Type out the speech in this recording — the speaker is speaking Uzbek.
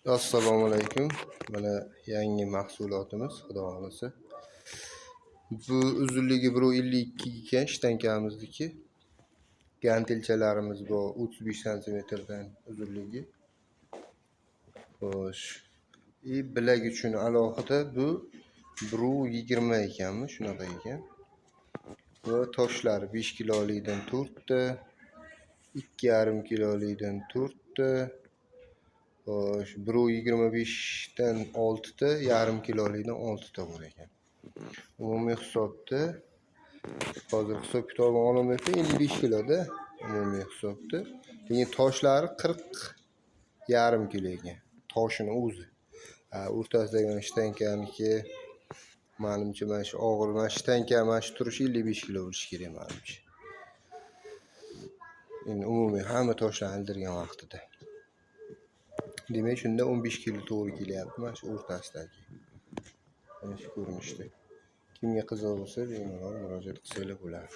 Assalomu alaykum. Mana yangi mahsulotimiz, xudo xohlasa. Bu uzunligi 1,52 ekan shtankamizniki. Gantelchalarimiz bor, 35 santimetrdan uzunligi. Xo'sh. И bilak uchun alohida bu 1,20 ekanmi, shunaqa ekan. Va toshlar 5 kilolikdan 4 ta, 2,5 kilolikdan 4 ta, xo'sh, 1,25 dan 6 ta, yarim kilolikdan 6 ta bor ekan. Umumiy hisobda hozir hisob kitobini ololmayapman, 55 kiloda umumiy hisobda. Lekin toshlari 40,5 kilo ekan. Toshini o'zi. O'rtasidagi mana shtankaniki, manimcha, mana shu og'ir, mana shtanka, mana shu turishi 55 kilo bo'lishi kerak, manimcha. Endi umumiy hamma toshlarni ildirgan vaqtida. Demak, shunda 15 kilo to'g'ri kelyapti mana shu o'rtasidagi. Mana shu ko'rinishda. Kimga qiziq bo'lsa, bemalol murojaat qilsanglar bo'ladi.